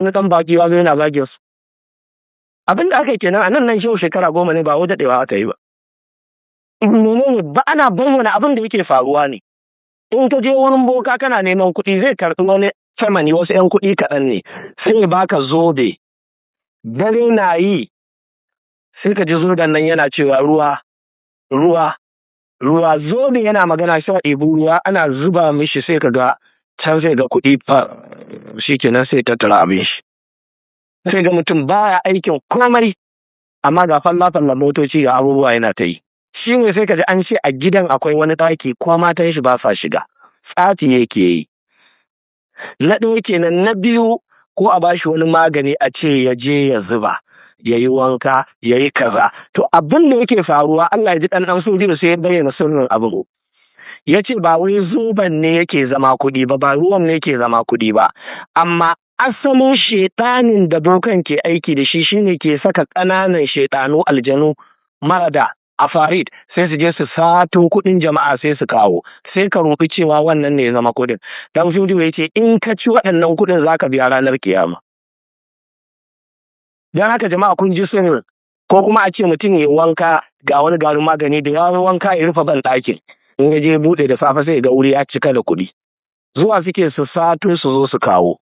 Wani ɗan baki ya zo yana zage su. Abin da aka yi kenan a nan nan shehu shekara 10 ne ba wa daɗewa aka yi ba. Menene ba ana bayyana abin da yake faruwa ne. In ka je wurin boka kana neman kuɗi, zai karɓi wani famani, wasu 'yan kuɗi kaɗan ne, sai ya baka zobe. Dare na yi sai ka ji zoben nan yana cewa ruwa, ruwa, ruwa. Zobe yana magana, sai a ɗebi ruwa ana zuba mishi, sai ka ga can sai ga kuɗi fa, shi kenan sai tattara abin shi. Sai ga mutum baya aikin komai, amma ga falla-fallan motoci, ga abubuwa yana ta yi. Shi ne sai ka ji an ce a gidan akwai wani ɗaki ko matan shi ba sa shiga, tsafi yake yi. Na ɗaya kenan. Na biyu, ko a bashi wani magani a ce ya je ya zuba, ya yi wanka, ya yi kaza. To abin da yake faruwa, Allah ya ji ɗan ɗan Fodiyo, sai ya bayyana sirrin abin. Ya ce ba wai zoben ne yake zama kuɗi ba, ba ruwan ne yake zama kuɗi ba, amma asalin shaiɗanin da bokan ke aiki da shi shine ke saka ƙananan shaiɗanu, aljanu, marada, afarit, sai su je su sato kuɗin jama'a sai su kawo, sai ka roƙi cewa wannan ne ya zama kuɗin. Dan Fodiyo ya ce in ka ci waɗannan kuɗin, za ka biya ranar kiyama. Don haka jama'a, kun ji sirrin. Ko kuma a ce mutum ya wanka, ga wani garin magani, da ya wanka ya rufe ban ɗakin, in ya je buɗe da safe sai ga wuri ya cika da kuɗi. Zuwa suke su sato su zo su kawo.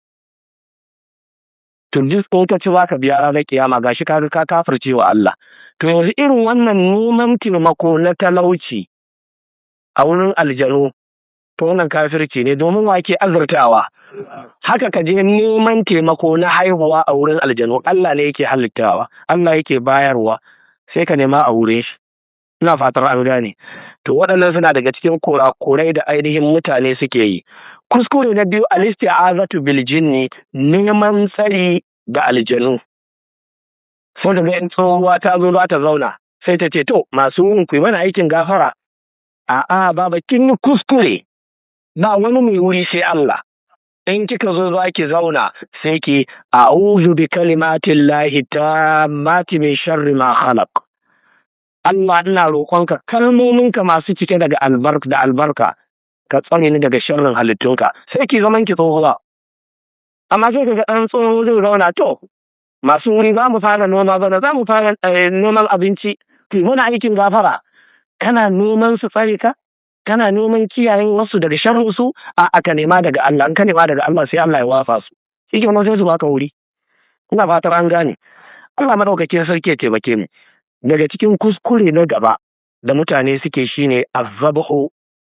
To duk in ka ci za ka biya ranar kiyama, gashi ka ka kafirce wa Allah. To yanzu irin wannan neman taimako na talauci a wurin aljanu, to wannan kafirci ne, domin wa ke azurtawa? Haka ka je neman taimako na haihuwa a wurin aljanu, Allah ne yake halittawa, Allah yake bayarwa, sai ka nema a wurin shi. Ina fatar an gane. To waɗannan suna daga cikin kurakurai da ainihin mutane suke yi. Kuskure na biyu, al-isti'azatu bil jinni, neman tsari da aljanu. Sai daga in tsohuwa ta zo za ta zauna, sai ta ce, "To masu wurin, ku yi mana aikin gafara." A'a baba, kin yi kuskure. Ba wani mai wuri sai Allah. In kika zo za ki zauna, sai ki a'udhu bi kalimatillahi tammati min sharri ma khalaq. Allah, ina roƙonka kalmominka masu cike daga albarka da albarka, ka tsare ni daga sharrin halittunka. Sai ki zaman ki tsohuwa. Amma sai kaga ɗan tsoho zai zauna, "To masu wuri, za mu fara noma bana, za mu fara noman abinci, ki muna aikin gafara." Kana neman su tsare ka, kana neman kiyaye wasu daga sharrin su? A aka nema daga Allah. In ka nema daga Allah, sai Allah ya wafa su, shi ke sai su baka wuri. Ina fatar an gane. Allah madaukakin sarki ya taimake mu. Daga cikin kuskure na gaba da mutane suke shine azzabahu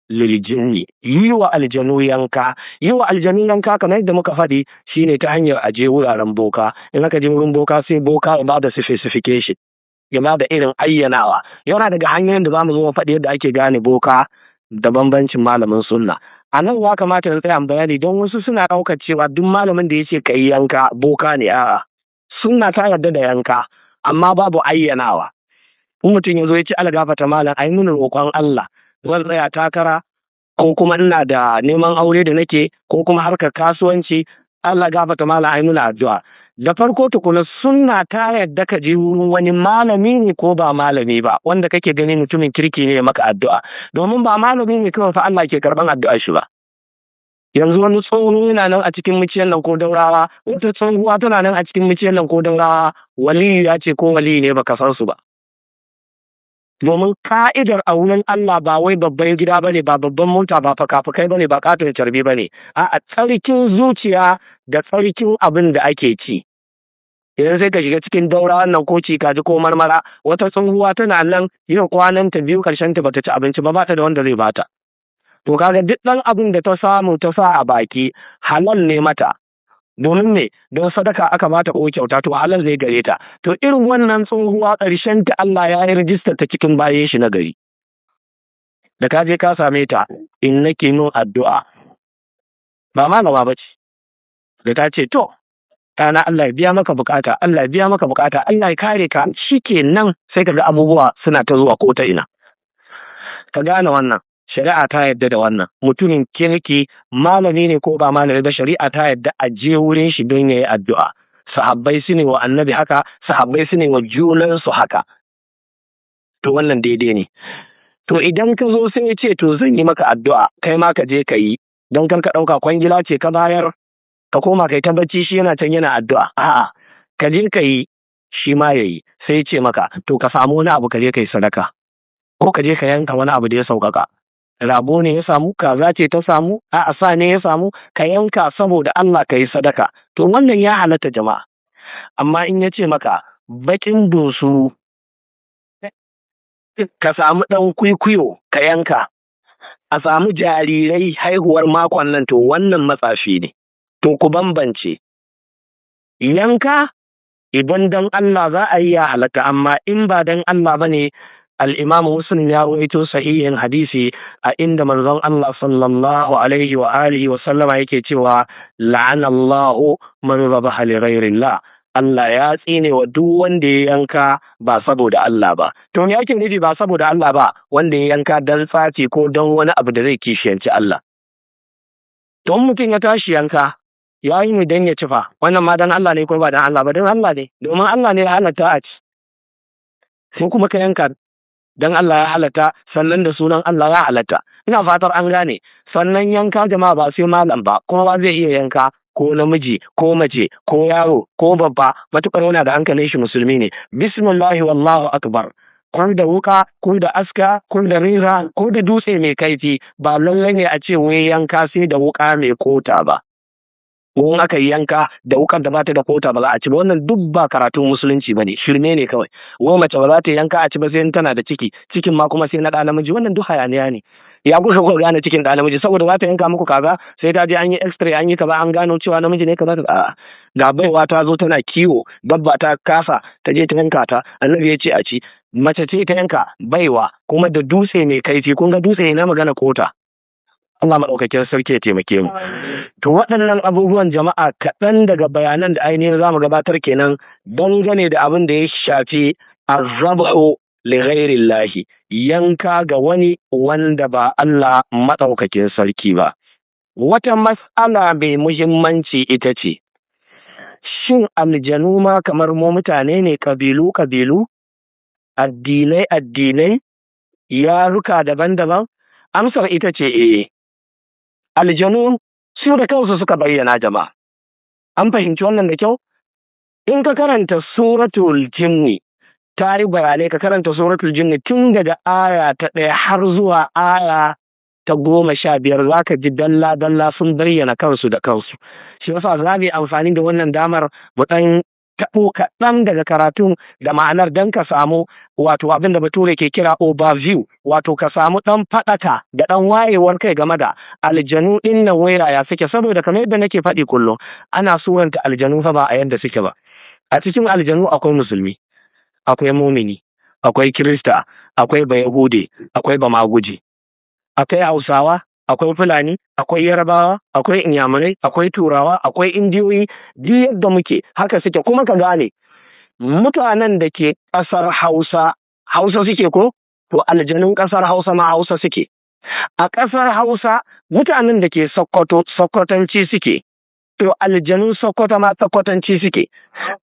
lil jinni, yi wa aljanu yanka. Yi wa aljanu yanka, kamar yadda muka faɗi, shine ta hanyar aje wuraren boka. In aka je wurin boka, sai boka ya bada specification, ya bada irin ayyanawa. Yana daga hanyoyin da zamu zo mu faɗi yadda ake gane boka da bambancin malamin sunna. A nan ya kamata in tsaya bayani, don wasu suna ɗaukar cewa duk malamin da ya ce ka yi yanka boka ne. A'a, sunna ta yarda da yanka, amma babu ayyanawa. In mutum ya zo ya ce, "Ala gafata malam, ai mini roƙon Allah, zan tsaya takara, ko kuma ina da neman aure da nake, ko kuma harkar kasuwanci, Allah gafata malam, ai mini addu'a." Da farko tukuna, sunna ta yadda ka je wurin wani, malami ne ko ba malami ba, wanda kake gani mutumin kirki ne, ya maka addu'a, domin ba malami ne kawai fa Allah ke karban addu'ar shi ba. Yanzu wani tsoho yana nan a cikin Muciyar nan ko Daurawa, wata tsohuwa tana nan a cikin Muciyar nan ko Daurawa, waliyu ya ce ko waliyu ne, baka san su ba. Domin ka'idar a wurin Allah ba wai babban gida bane, ba babban mota ba, fakafakai bane, ba katon carbi bane, a'a, tsarkin zuciya da tsarkin abin da ake ci. Idan sai ka shiga cikin Daura wannan ko Kaji ko Marmara, wata tsohuwa tana nan yin kwanan ta 2, karshen ta bata ci abinci ba, bata da wanda zai bata. To kaga duk ɗan abin da ta samu ta sa a baki halal ne mata. Domin me? Don sadaka aka bata ko kyauta, to halal zai gare ta. To irin wannan tsohuwa, ƙarshen ta Allah ya yi rijistar ta cikin bayan shi na gari. Da ka je ka same ta, "In nake min addu'a," ba malama ba ce, da ta ce, "To ɗana, Allah ya biya maka bukata, Allah ya biya maka bukata, Allah ya kare ka," shikenan sai ka ga abubuwa suna ta zuwa ko ta ina. Ka gane wannan, shari'a ta yadda da wannan. Mutumin kirki, malami ne ko ba malami ba, shari'a ta yadda a je wurin shi don yayi addu'a. Sahabbai su ne wa Annabi haka, sahabbai su ne wa junansu haka. To wannan daidai ne. To idan ka zo sai ya ce, "To zan yi maka addu'a," kai ma ka je ka yi, don kar ka ɗauka kwangila ce ka bayar ka Ka koma kai ta bacci, shi yana can yana addu'a. A'a, ka je ka yi, shi ma yayi. Sai ya ce maka to ka samu wani abu ka je ka yi sadaka, ko ka je ka yanka wani abu da ya sauƙaƙa. Rago ne ya samu, kaza ce ta samu, a'a, sa ne ya samu, ka yanka saboda Allah, ka yi sadaka. To wannan ya halatta, jama'a. Amma in ya ce maka baƙin bunsuru, ka samu ɗan kwikwiyo ka yanka, a samu jarirai haihuwar makon nan, to wannan matsafi ne. To ku bambance yanka. Idan dan Allah za a yi, ya halatta, amma in ba dan Allah bane, al-Imam Muslim ya rawaito sahihin hadisi a inda manzon Allah sallallahu alaihi wa alihi wa sallama yake cewa: "La'anallahu man zabaha li ghairillah." Allah ya tsine wa duk wanda ya yanka ba saboda Allah ba. To me ake nufi ba saboda Allah ba? Wanda ya yanka dan tsafi ko don wani abu da zai kishiyanci Allah. Don mutum ya tashi yanka, ya yi ne don ya ci fa, wannan ma dan Allah ne ko ba dan Allah ba? Dan Allah ne, domin Allah ne ya halatta a ci. Sai kuma ka yanka dan Allah ya halatta, sannan da sunan Allah, ya halatta. Ina fatar an gane. Sannan yanka, jama'a, ba sai malam ba, kowa zai iya yanka, ko namiji ko mace ko yaro ko babba, matukar yana da hankalin shi, musulmi ne. Bismillahi wallahu akbar. Ko da wuka, ko da aska, ko da reza, ko da dutse mai kaifi. Ba lallai ne a ce wai yanka sai da wuka mai kota ba. Ko in aka yi yanka da wukar da bata da kota ba za a ci ba, wannan duk ba karatun musulunci bane, shirme ne kawai. Wai mace ba za ta yanka a ci ba sai in tana da ciki, cikin ma kuma sai na ɗa namiji, wannan duk hayaniya ne. Ya kuka kuka gane cikin ɗa namiji? Saboda za ta yanka muku kaza sai ta je an yi x-ray, an yi kaza, an gano cewa namiji ne kaza? A'a, ga baiwa ta zo tana kiwo, dabba ta kasa, ta je ta yanka ta, Annabi ya ce a ci. Mace ce ta yanka, baiwa, kuma da dutse mai kaifi. Kun ga dutse na magana kota. Allah maɗaukakin sarki ya taimake mu. To waɗannan abubuwan, jama'a, kaɗan daga bayanan da ainihin za mu gabatar kenan dangane da abin da ya shafi azzabu li ghairillahi, yanka ga wani wanda ba Allah maɗaukakin sarki ba. Wata mas'ala mai muhimmanci ita ce, shin aljanu ma kamar mu mutane ne, ƙabilu ƙabilu, addinai addinai, yaruka daban-daban? Amsar ita ce eh. Aljanu su da kansu suka bayyana, jama'a. An fahimci wannan da kyau? In ka karanta Suratul Jinni, ta yi bayanai. Ka karanta Suratul Jinni tun daga aya ta 1 har zuwa aya ta 15, za ka ji dalla-dalla sun bayyana kansu da kansu. Shi yasa za mu yi amfani da wannan damar mu ɗan taɓo kaɗan daga karatun da ma'anar, don ka samu wato abin da Bature ke kira overview, wato ka samu ɗan faɗaka da ɗan wayewar kai game da aljanu ɗin nan, wai yaya suke. Saboda kamar yadda nake faɗi kullum, ana suranta aljanu fa ba a yanda suke ba. A cikin aljanu akwai musulmi, akwai mumini, akwai Kirista, akwai Bayahude, akwai Bamaguje, akwai Hausawa, akwai Fulani, akwai Yarbawa, akwai Inyamurai, akwai Turawa, akwai Indiyoyi. Duk yadda muke haka suke. Kuma ka gane, mutanen da ke ƙasar Hausa, Hausa suke ko? To aljanun ƙasar Hausa ma Hausa suke. A ƙasar Hausa, mutanen da ke Sokoto, Sokotanci suke. To aljanun Sokoto ma Sokotanci suke.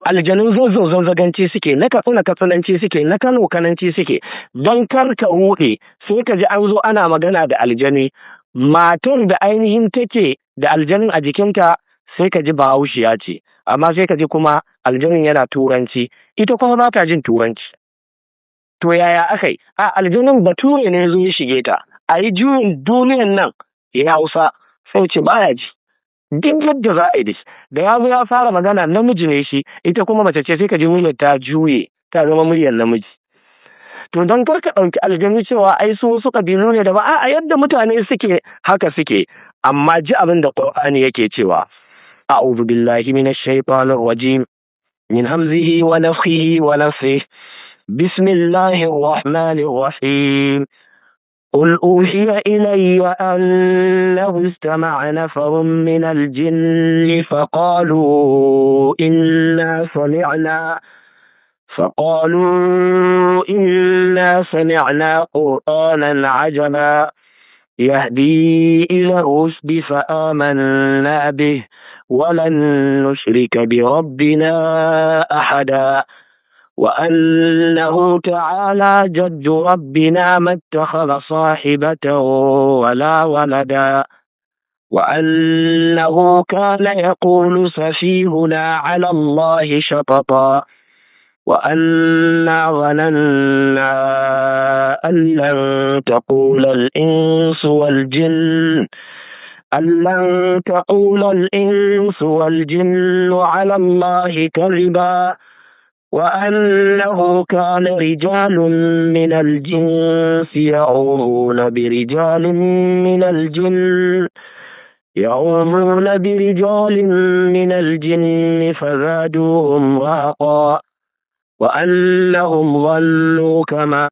Aljanun Zazzau Zazzaganci suke, na Katsina Katsinanci suke, na Kano Kananci suke. Don kar ka ruɗe, sai ka ji an zo ana magana da aljani. Matar da ainihin take da aljanin a jikinta, sai ka ji Bahaushiya ce, amma sai ka ji kuma aljanin yana Turanci, ita kuma ba ta jin Turanci. To yaya aka yi? A aljanin Bature ne zo ya shige ta, a yi juyin duniyan nan ya Hausa, sai ce baya ji. Duk yadda za a yi da shi, da ya zo ya fara magana, namiji ne shi, ita kuma mace ce, sai ka ji muryar ta juye, ta zama muryar namiji. To don kar ka ɗauki aljanu cewa ai su wasu ƙabilu ne da ba a yadda mutane suke haka suke, amma ji abin da Qur'ani yake cewa: A'udhu billahi minash shaitanir rajim, min hamzihi wa nafthihi wa nafthihi, bismillahir rahmanir rahim. قل أوحي إلي أنه استمع نفر من الجن فقالوا إنا سمعنا قرآنا عجبا يهدي إلى الرشد فآمنا به ولن نشرك بربنا أحدا وأنه تعالى جد ربنا ما اتخذ صاحبة ولا ولدا. وأنه كان يقول سفيهنا على الله شططا وأنا ظننا أن لن تقول الإنس والجن أن لن تقول الإنس والجن على الله كذبا وأنه كان رجال من الجنس يعوذون برجال من الجن يعوذون برجال من الجن فزادوهم رهقا وأنهم ظنوا كما